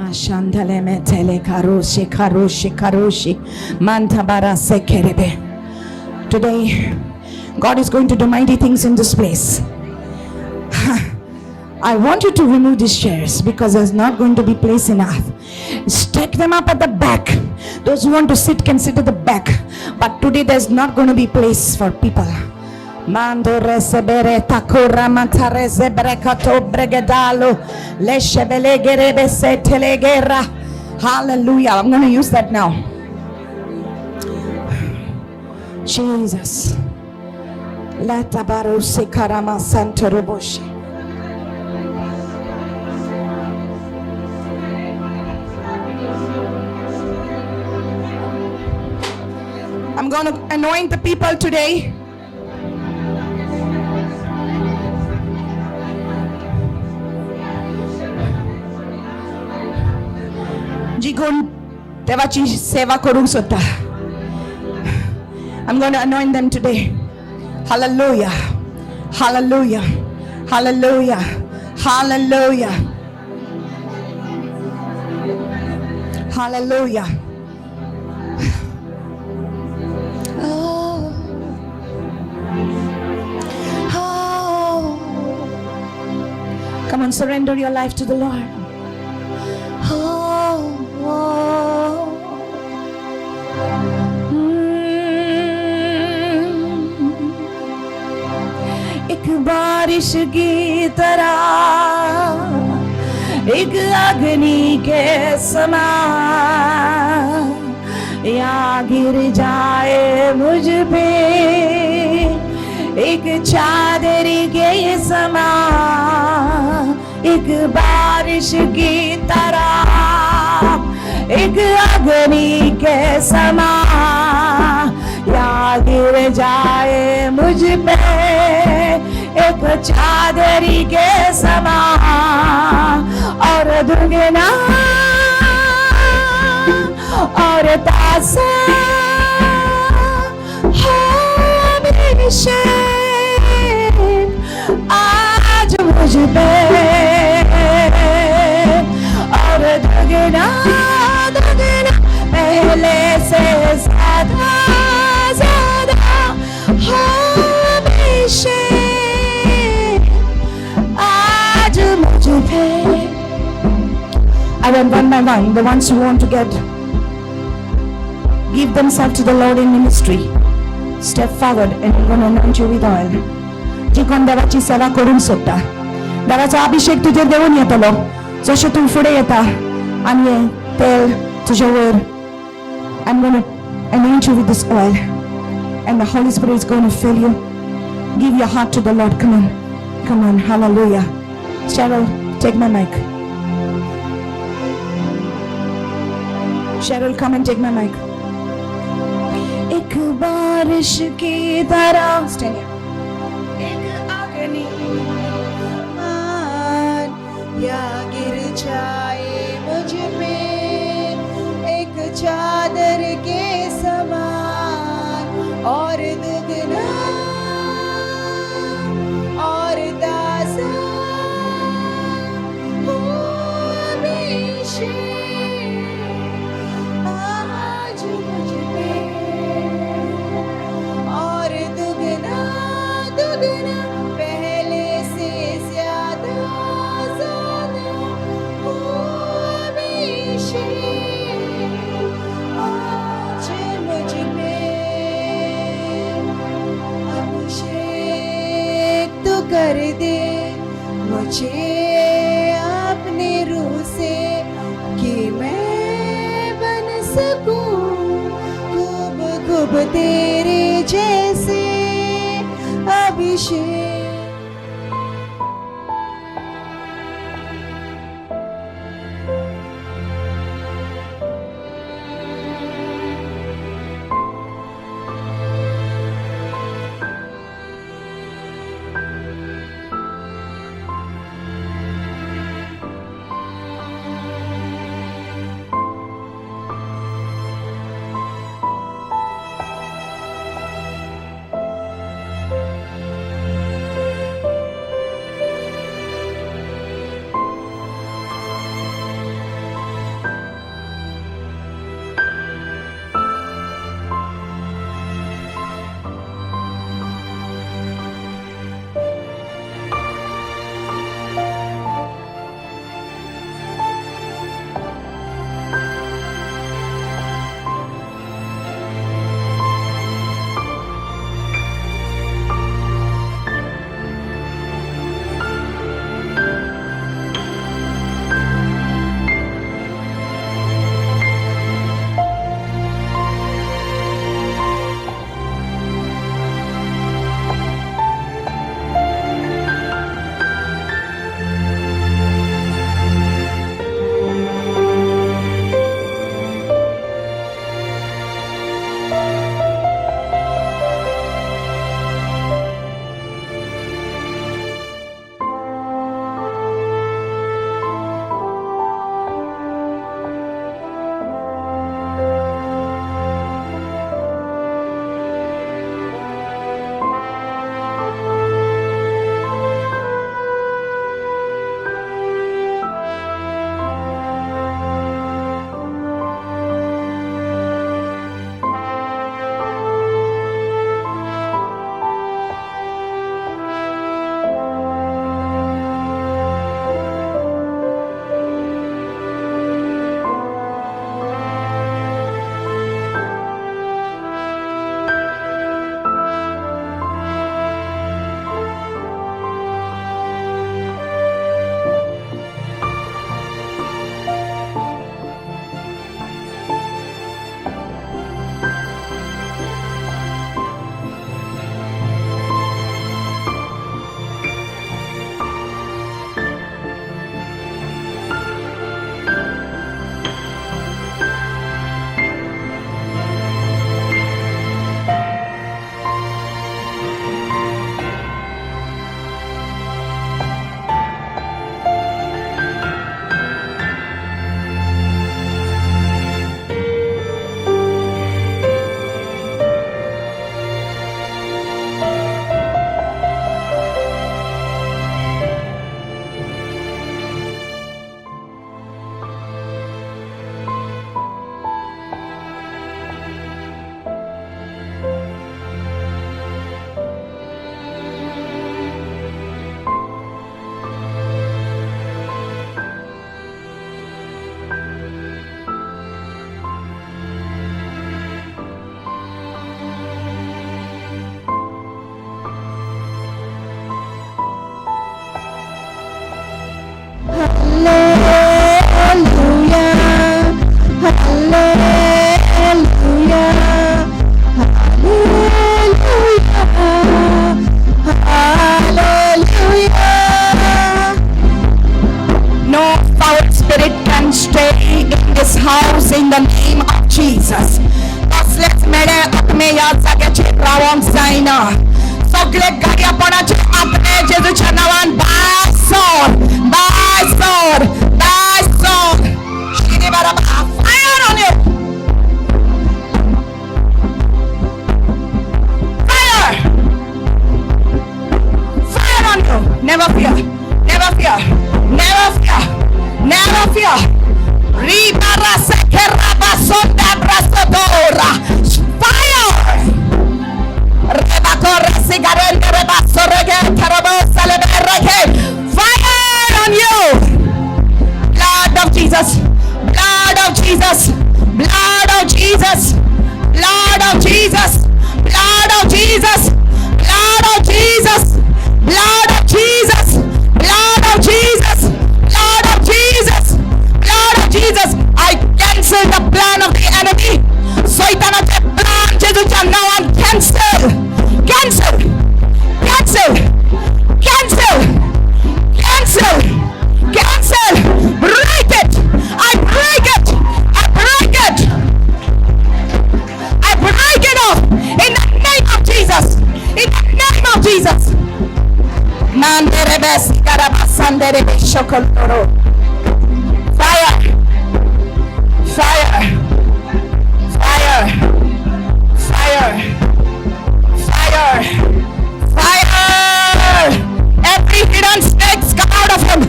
Mashandale metele karoshi karoshi karoshi mantabara sekerebe. Today, God is going to do mighty things in this place. I want you to remove these chairs because there's not going to be place enough. Stack them up at the back. Those who want to sit can sit at the back. But today there's not going to be place for people. Mando resebere takura mantareze brekato bregedalo leshebelegerebe setelegera. Hallelujah. I'm going to use that now. Jesus. Latabaru sekarama santoroboshe. I'm going to anoint the people today. जी कोण देवाची सेवा करूंक सोदता, I'm going to anoint them today. Hallelujah. Hallelujah. Hallelujah. Hallelujah. Hallelujah. Oh. Oh. Come on, surrender your life to the Lord. Oh, oh. एक बारिश की तरह, एक अग्नि के समान, या गिर जाए मुझ पे एक चादर के समान, एक बारिश की तरह, एक अग्नि के समान, या गिर जाए मुझ पे एक चादरी के समान, और दुगना और ताज़ा अभिषेक आज मुझ पे, और दुगना दुगना पहले से ज्यादा ज्यादा अभिषेक आज मुझ pay. I went one by one, the ones who want to give themselves to the Lord in ministry, step forward and I'm going to anoint you with oil. जी कोण देवाची सेवा करूंक सोदता, देवाचो अभिषेक तुजेर देवून येतलो. जशें तूं फुडें येता आनी हें तेल तुजे वयर, I'm going to anoint you with this oil and the Holy Spirit is going to fill you. Give your heart to the Lord. Come on. Come on. Hallelujah. Cheryl, take my mic. Cheryl, come and take my mic. एक बारिश की तरह, stand here. एक अग्नि मान या गिर जाए मुझ पे एक चादर के समान, और दुगना और ताज़ा हो अभिषेक आज मुझ पे, और दुगना दुगना पहले से ज्यादा ज्यादा हो अभिषेक आज मुझ पे. अभिषेक तो कर दे मुझे अपने रूह से कि मैं बन सकूं खूब खूब तेरे जैसे. अभिषेक. house in the name of Jesus. कसलेच मेळे आत्मे ह्या जाग्याचेर रावोंक जायना. सगळे गाडयापणाचे आत्मे जेजूच्या नांवान भायर सर, भायर सर, भायर सर. शिरी बाराबा, fire on you. Fire! Fire on you. Never fear. Never fear. Never fear. Never fear. Ribarasekerabasondabrasodora. Fire! Rebakoresigarenderebasoregeterobosalebereke. Fire on you! Blood of Jesus. Blood of Jesus. Blood of Jesus. Blood of Jesus. Blood of Jesus. Blood of Jesus. Blood of Jesus. Blood of Jesus. Blood of Jesus. Blood of Jesus. I cancel the plan of the enemy. सैतानाचे plan जेजूच्या नावान cancel. Cancel. Cancel. Cancel. Cancel. Cancel. Break it. I break it. I break it. I break it off in the name of Jesus. In the name of Jesus. Manderebes karabasanderebe shokoloro. Fire. Fire. Fire. Fire. Fire. Fire. Every hidden snakes come out of him.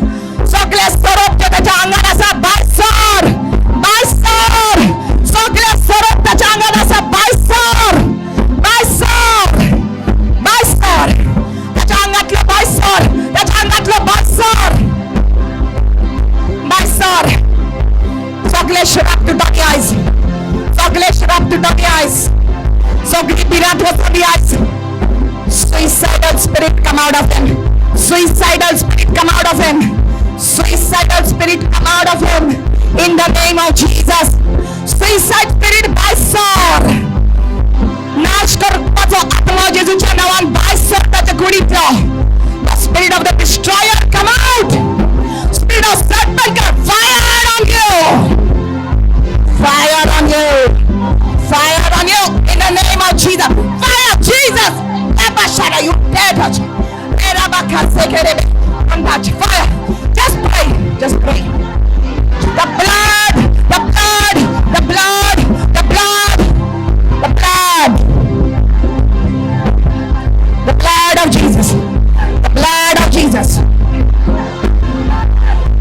सगळे सोरोप जे त्याच्या अंगात आसा भायर sir, भायर sir. सगळे सोरोप त्याच्या अंगात आसा भायर सर, भायर सर, भायर सर. त्याच्या अंगातलो भायर सर, त्याच्या अंगातलो भायर सर, भायर सर. सगळे श्राप तुटोनी आयज, सगळे श्राप तुटोनी आयज, सगळी भिरांत वचोनी आयज. Suicidal spirit, come out of him. Suicidal spirit, come out of him. Suicidal spirit, come out of him in the name of Jesus. Suicide spirit, भायर सर. नाश करपाचो आत्मो जेजूच्या नांवान भायर सर ताच्या कुडींतलो. The spirit of the destroyer, come out. Spirit of serpent, fire on you. Fire on you. Fire on you in the name of Jesus. Fire, Jesus. Ebashara, you dare touch. Erabakasekerebe. Don't touch. Fire. Just pray. Just pray. The blood, the blood, the blood, the blood, the blood. The blood of Jesus. The blood of Jesus.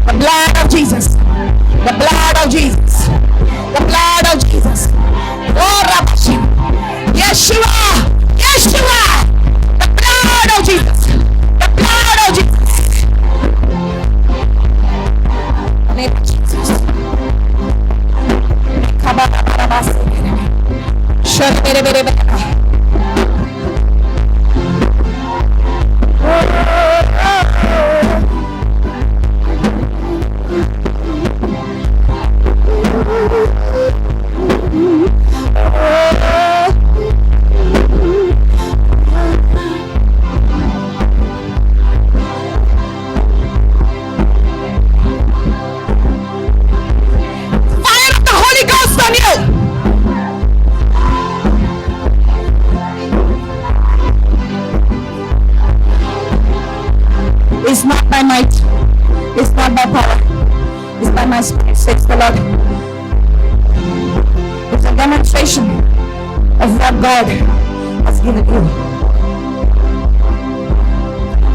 The blood of Jesus. The blood of Jesus. The blood of Jesus. Oh, Rabashi. Yeshua. Yeshua. The blood of Jesus. The blood of Jesus. Name of Jesus. Kabarabarabasi. Shorbereberebere. Fire of the Holy Ghost on you. It's not by might, it's not by power, it's by my spirit, says the Lord. It's a demonstration of what God has given you.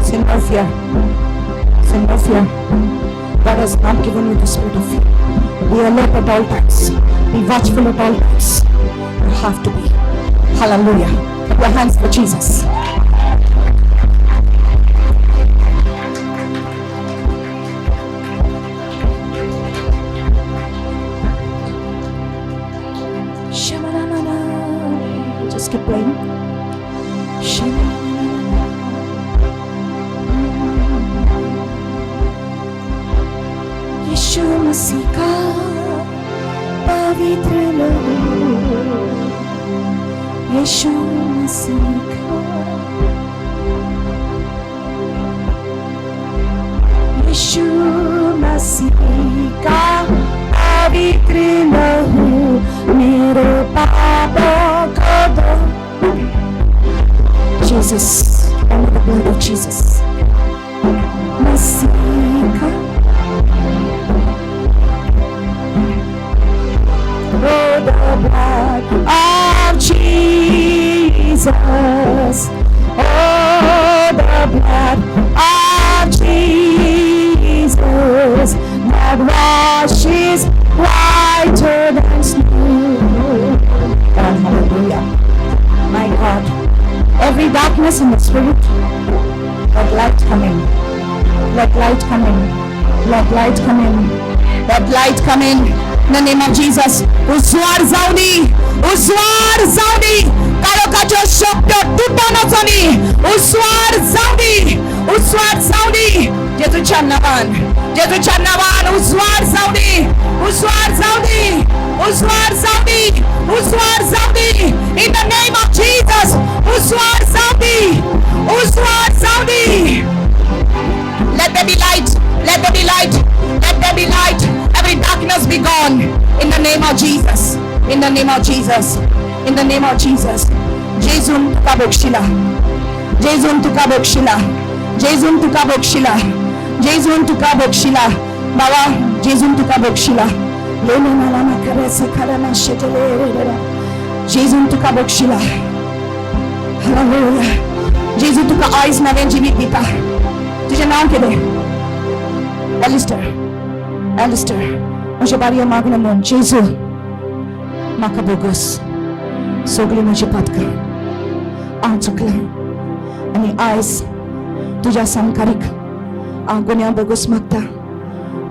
Say no fear. Say no fear. God has not given you the spirit of fear. Be alert at all times. Be watchful at all times. You have to be. Hallelujah. Clap your hands for Jesus. Shamanamana. Just keep playing. Shamanamana. यीशु मसीह का पवित्र लहू, यीशु मसीह का, यीशु मसीह का पवित्र पवित्र लहू मेरे पापों को धो. Jesus, only the blood of Jesus. मसीह का. Oh, the blood of Jesus. Oh, the blood of Jesus that washes whiter than snow. God, hallelujah. My God, every darkness in the spirit, let light come in. Let light come in. Let light come in. Let light come in. In the name of Jesus. उजवाड जावं दी, उजवाड जावं दी. काळोखाच्यो शक्त्यो तुटून वचोनी. उजवाड जावं दी, उजवाड जावं दी. जेजूच्या नावान, जेजूच्या नावान उजवाड जावं दी, उजवाड जावं दी, उजवाड जावं दी, उजवाड जावं दी. In the name of Jesus. उजवाड जावं दी, उजवाड जावं दी. Let there be light. Let there be light. Let there be light. Every darkness be gone. In the name of Jesus. In the name of Jesus. In the name of Jesus. जेजून तुका बक्षिला. जेजून तुका बक्षिला. जेजून तुका बक्षिला. जेजून तुका बक्षिला. बाबा, जेजून तुका बक्षिला. लेले नाला ना करे खरा ना शेटले रे रे. जेजून तुका बक्षिला. हालेलुया. जेजू तुका आयज नवें जिवीत दिता. तुझें नांव कितें? एलिस्टर. एलिस्टर, म्हज्या बारया मागणें म्हण, जेजू, म्हाका बोगस. सगळीं म्हजी पातकां. हांव चुकलां आनी आयज तुज्या सामकारीक हांव गुन्यांव बोगस मागता.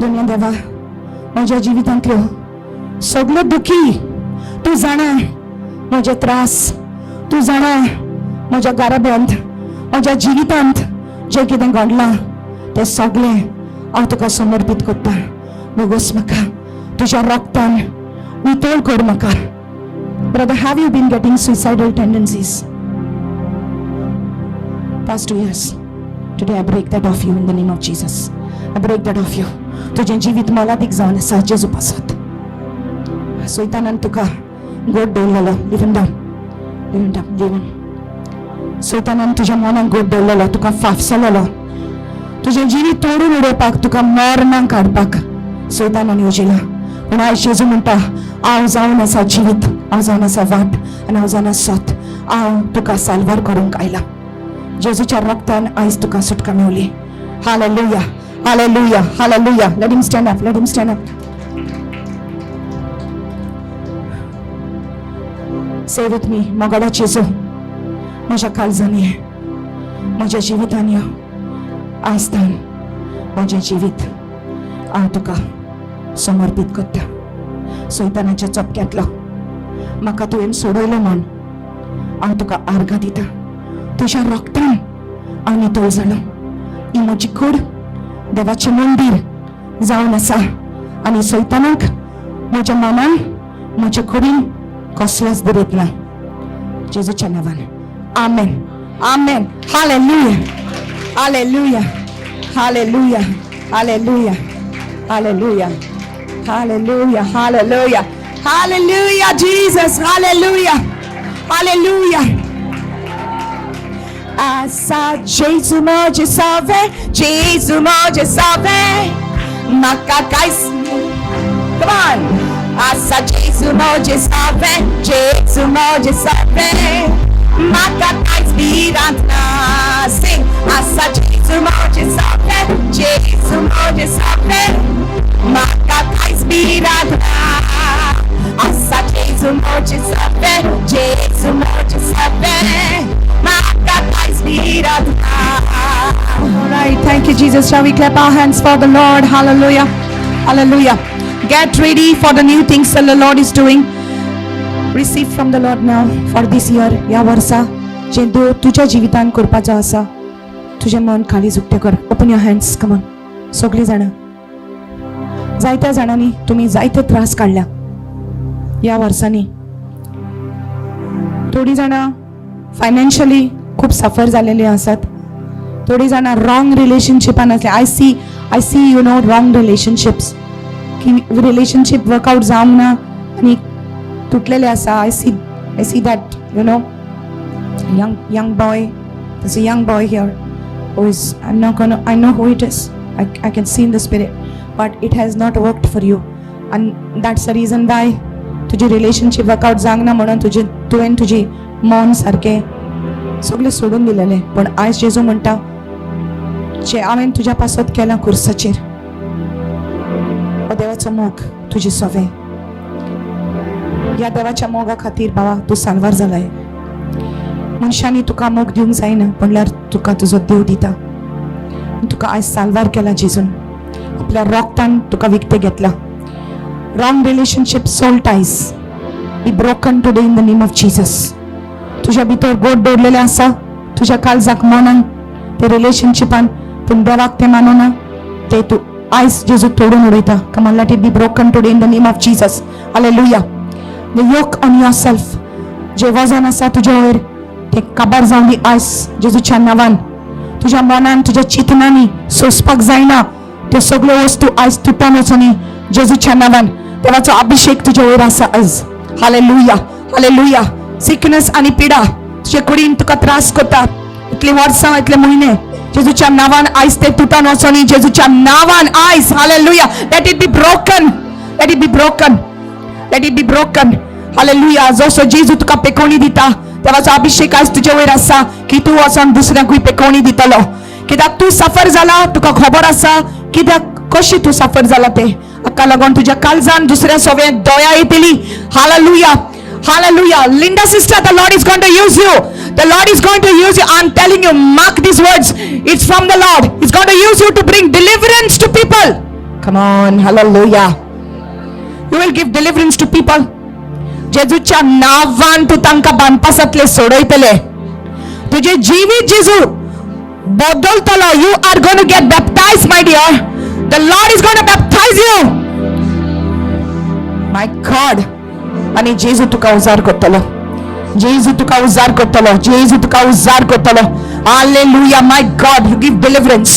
दुनिया देवा, म्हज्या जिवितांतल्यो सगल्यो दुखी तूं जाणा, म्हजे त्रास तूं जाणा, म्हज्या घराब्यांत, म्हज्या जिवितांत जें कितें घडलां तें सगळें हांव तुका समर्पीत करता. बोगस म्हाका. तुज्या रक्तान नितळ कर म्हाका. Brother, have you been getting suicidal tendencies? Past 2 years. Today I break that off you in the name of Jesus. I break that off you. तुजें जिवीत मोलादीक जावन आसा जेजू पासत. सैतानान तुका गोड दवरलेलो. Leave him down. Leave him down. Leave him. सैतानान तुज्या मनाक गोड दवरलेलो, तुका फाफसलेलो. तुजें जिवीत तोडून उडोवपाक, तुका मरणाक काडपाक सैतानान येवजिला. पूण आयज जेजू म्हणटा, हांव जावन आसा जिवीत, हांव जावन आसा वाट आनी हांव जावन आसा सत. हांव तुका साल्वार करूंक आयला. जेजूच्या रक्तान आयज तुका सुटका मेवली. Hallelujah, hallelujah, hallelujah. Let him stand up. Let him stand up. Say with me, मोगाळा जेजू, म्हज्या काळजान ये, म्हज्या जिवितान यो. आयज तान म्हजें जिवीत हांव तुका समर्पीत करता. सैतानाच्या चपक्यांतलो म्हाका तुवें सोडयलो म्हण हांव तुका आर्गां दिता. तुज्या रक्तान हांव नितळ जालो. ही म्हजी कूड देवाचें मंदीर जावन आसा आनी सैतानाक म्हज्या मनान, म्हज्या कुडीन कसलोच दुरेत ना. जेजूच्या नांवान, आमेन, आमेन. Hallelujah, hallelujah, hallelujah, hallelujah, hallelujah, hallelujah, hallelujah, hallelujah. Jesus, hallelujah, hallelujah. आसा जेजू म्हजे सवे, जेजू म्हजे सवे, म्हाका कांयच. Come on. आसा जेजू म्हजे सवे, जेजू म्हजे सवे, म्हाका कांयच भिरांत ना. Sing. आसा जेजू म्हजे सवे, जेजू म्हजे सवे, म्हाका कांयच भिरांत ना. आसा जेजू म्हजे सवे, जेजू म्हजे सवे, म्हाका कांयच भिरांत ना. All right, thank you, Jesus. Shall we clap our hands for the Lord? Hallelujah. Hallelujah. Get ready for the new things that the Lord is doing. Receive from the Lord now for this year. ह्या वर्सा जें देव तुज्या जिवितान करपाचो आसा, तुजें मन काळीज उक्तें कर. Open your hands. Come on. सगळीं जाणां, जायत्या जाणांनी तुमी जायते त्रास काडल्या ह्या वर्सांनी. थोडीं जाणां फायनान्शियली खूब सफर जालेली आसात. थोडीं जाणां रॉंग रिलेशनशिपान आसले. I see wrong relationships. की रिलेशनशीप वर्कआउट जावंक ना आनी तुटलेले आसा. I see that young boy. There's a young boy here who is, I'm not gonna, I know who it is. I can see in the spirit, but it has not worked for you and that's the reason why तुजी relationship workout जावंक ना म्हणून तुजे तुवें तुजी मन सारकें सगळें सोडून दिलेलें. पूण आयज जेजू म्हणटा, जे हांवें तुज्या पासत केलां खुर्साचेर, हो देवाचो मोग तुजी सवे. ह्या देवाच्या मोगा खातीर बाबा तूं साल्वार जालाय. मनशांनी तुका मोग दिवंक जायना, म्हणल्यार तुका तुजो देव दिता. तुका आयज साल्वार केला जेजून, आपल्या रोगतान तुका विकतें घेतला. Wrong relationship, soul ties be broken today in the name of Jesus. तुज्या भितर गोड दवरलेलें आसा तुज्या काळजाक, मनान ते रिलेशनशिपान, पूण देवाक तें मानना. ते तूं आयज जेजू तोडून उडयता. Come on, let it be broken today in the name of Jesus. Hallelujah. The yoke on yourself, जे वजन आसा तुज्या वयर, ते काबार जावन दी आयज जेजूच्या नांवान. तुज्या मनान, तुज्या चिंतनांनी सोंसपाक जायना त्यो सगळ्यो वस्तू आयज तुटून वचोनी जेजूच्या नांवान. देवाचो अभिषेक तुज्या वयर आसा आयज. Hallelujah, hallelujah. सिकनेस आनी पिडा तुजे कुडीन तुका त्रास करता इतली वर्सां, इतले म्हयने, जेजूच्या नांवान आयज ते तुटून वचोनी जेजूच्या नांवान आयज. Hallelujah. Let it be broken, let it be broken, let it be broken. Hallelujah. जसो जेजू तुका पेकोवणी दिता, देवाचो अभिषेक आज तुजे वयर आसा की तूं वचोन दुसऱ्यांकूय पेकोवणी दितलो, कित्याक तूं सफर जाला. तुका खबर आसा कित्याक, कशी तूं सफर जाला ते. हाका लागून तुज्या काळजान दुसऱ्या सोवे दया येतली. Hallelujah, hallelujah. Linda sister, the Lord is going to use you. The Lord is going to use you. I'm telling you, mark these words. It's from the Lord. He's going to use you to bring deliverance to people. Come on, hallelujah. You will give deliverance to people. जेजूच्या नावान तूं तांकां बांदपासांतले सोडयतले. तुझे जिवीत जेजू बदलतलो. You are gonna get baptize, my dear. The Lord is gonna baptize you. My God. आणि जेजू तुका उजार करतलो. जेजू तुका उजार करतलो. जेजू तुका उजार करतलो. Hallelujah. My God, you give deliverance,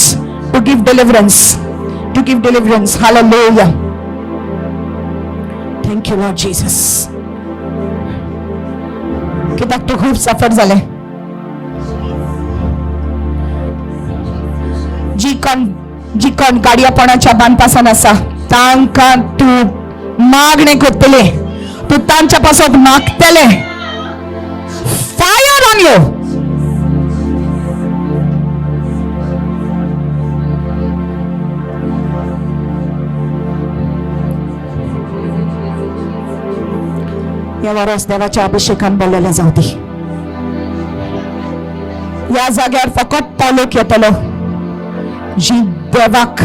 to give deliverance, to give deliverance. Hallelujah. Thank you, Lord Jesus. कित्याक तूं खूब सफर जालें. जी कोण गाडयापणाच्या बांदपासान आसा, तांकां तूं मागणें करतले, तूं तांच्या पासत मागतले. Fire on you. या वरस देवाच्या अभिषेकान बोललेले जाऊ दी. या जाग्यार फकत तो लोक येतलो जी देवाक,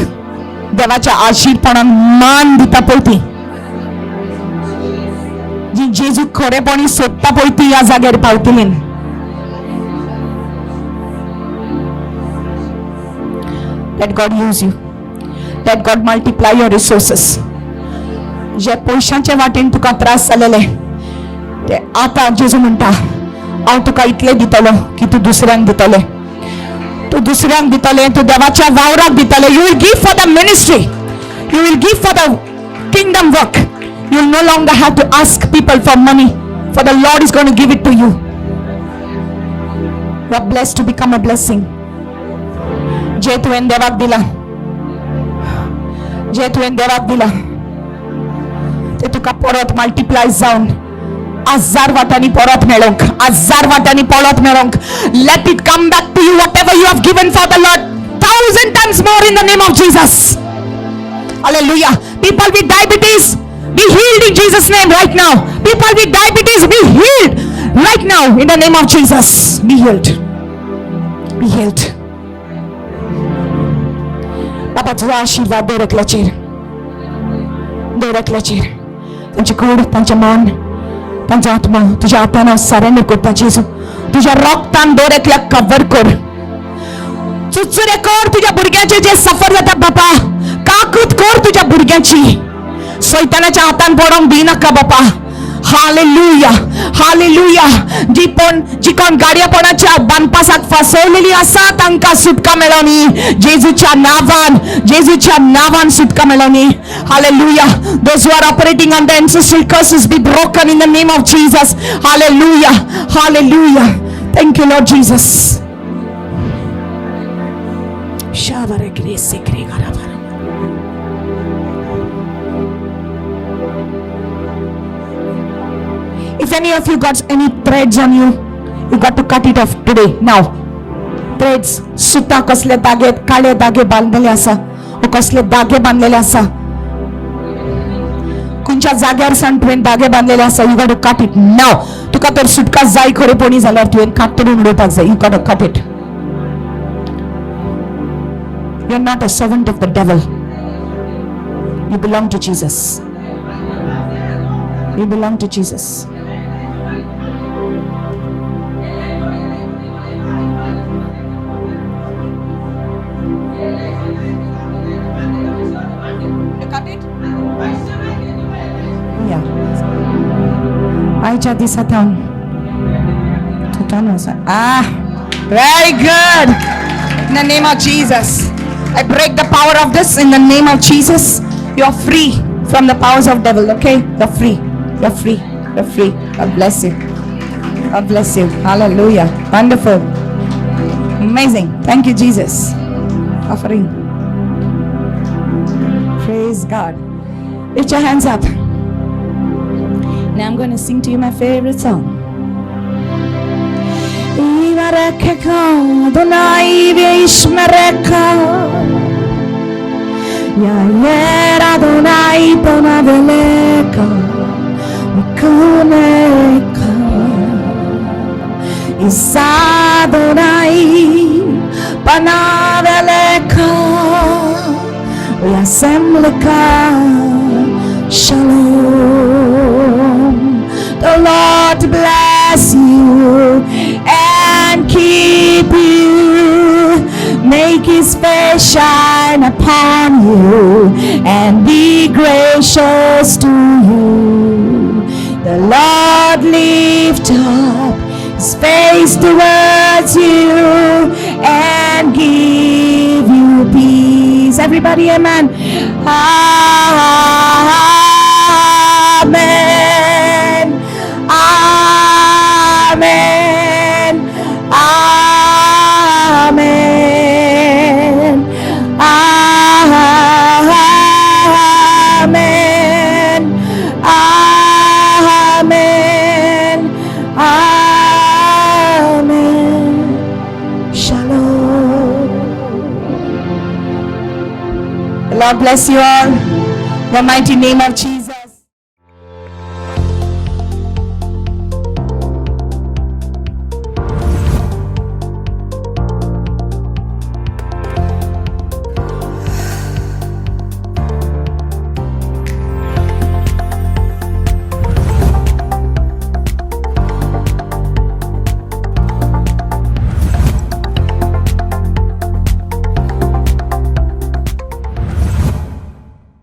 देवाच्या आशीर्पणाक मान दिता पळय ती, जी जेजू खरेपणी सोदता पळय ती ह्या जाग्यार पावतली. Let God use you. Let God multiply your resources. जे पयशांचे वाटेन तुका त्रास जालेले, ते आतां जेजू म्हणटा, हांव तुका इतले दितलो की तूं दुसऱ्यांक दितले, तूं दुसऱ्यांक दितले, तूं देवाच्या वावराक दितले. You will give for the ministry. You will give for the kingdom work. You will no longer have to ask people for money, for the Lord is gonna give it to you. You are blessed to become a blessing. जे तुवें देवाक दिला, जे तुवें देवाक दिला, ते तुका परत multiply जावन हजार वाटांनी परत मेळोंक, हजार वाटांनी परत मेळोंक. Let it come back to you, whatever you have given for the Lord, thousand times more in the name of Jesus. Hallelujah. People with diabetes, be healed in Jesus' name right now. People with diabetes, be healed right now in the name of Jesus. Be healed. Be healed. बाबा, तुझा आशीर्वाद दर एकल्याचेर, दर एकल्याचेर. तांची कूड, तांचें मन, तांचो आत्मा तुझ्या हातान हांव सरेंडर करता जेजू. तुझ्या रोगतान दर एकल्याक कवर कर, चुचुरे कर तुझ्या भुरग्याचे जे सफर जाता. बापा, काकूत कर तुझ्या भुरग्याची. सैतानाच्या हातान पडोंक दिनाका बापा. Hallelujah, hallelujah. जी पण जी कोण गाडयेपणाच्या बांदपासाक फसवलेली आसा तांकां सुटका मेळोनी जेजूच्या नांवान, जेजूच्या नांवान सुटका मेळोनी. Hallelujah. Those who are operating on the ancestral curses be broken in the name of Jesus. Hallelujah. Hallelujah. Thank you, Lord Jesus. Shavara grace kre garavara. If any of you got any threads on you, you got to cut it off today, now. Threads, सुता कसले धागे, काळे धागे बांधलेले आसा, ओ कसले धागे बांधलेले आसा, खंयच्या जाग्यार सावन तुवें धागे बांधलेले आसा, you got to cut it now. तुका तर सुटका जाय खरेपणी जाल्यार तुवें कातरून उडोवपाक जाय. You got to cut it. You are not a servant of the devil. You belong to Jesus. You belong to Jesus. You cut it? Yeah. आयच्या दिसा थावन तुटान वचा. Ah, very good. In the name of Jesus, I break the power of this in the name of Jesus. You are free from the powers of devil, okay? You're free. You're free. You're free. God bless you. God bless you. Hallelujah. Wonderful. Amazing. Thank you, Jesus. Offering. Praise God. Lift your hands up. Now I'm going to sing to you my favorite song. יברכך אדוני וישמרך, יאר אדוני פניו אליך ויחונך, יישא אדוני פניו אליך וישם לך שלום. The Lord bless you and keep you. Make his face shine upon you and be gracious to you. The Lord lift up his face towards you and give you peace. Everybody, amen. Amen. Amen. Amen. Amen. Amen. Amen. Shalom. The Lord bless you all. The mighty name of Jesus.